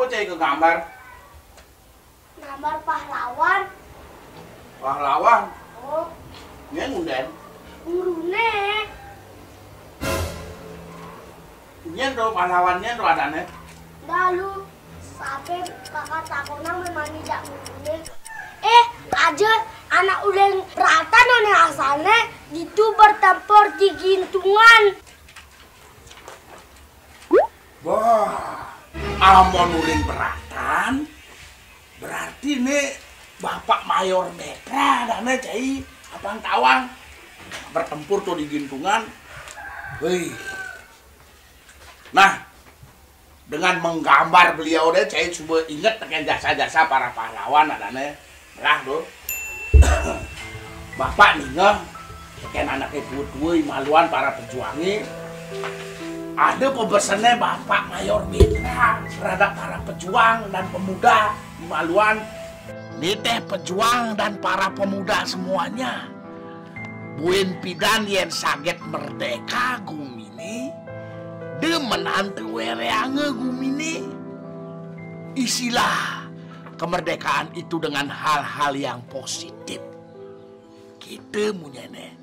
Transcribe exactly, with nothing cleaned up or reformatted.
Cai kegambar? Gambar pahlawan. Pahlawan? Oh. Nyén unden? Guruné. Nyén to pahlawan, nyén to adané? Lalu, sampai kakak takonang memang jak guruné. Eh, aja anak uling rata none asalné itu bertempur di Gintungan. Wah, amun uling beratan, berarti né Bapak Mayor Metra adané, cai, apang tawang. Bertempur to di Gintungan. Wih. Nah, dengan menggambar beliau deh, cai coba inget tekén jasa-jasa para pahlawan adané. Lah, tuh. Bapak ningeh, tekén anaké tua-tua, imaluan para pejuangé. Ada pebesennya Bapak Mayor Mitra terhadap para pejuang dan pemuda, imaluan. Nitih pejuang dan para pemuda semuanya. Buin pidan yén saget merdeka guminé, demenan teu wéréanga guminé. Isilah kemerdekaan itu dengan hal-hal yang positif. Kita munyené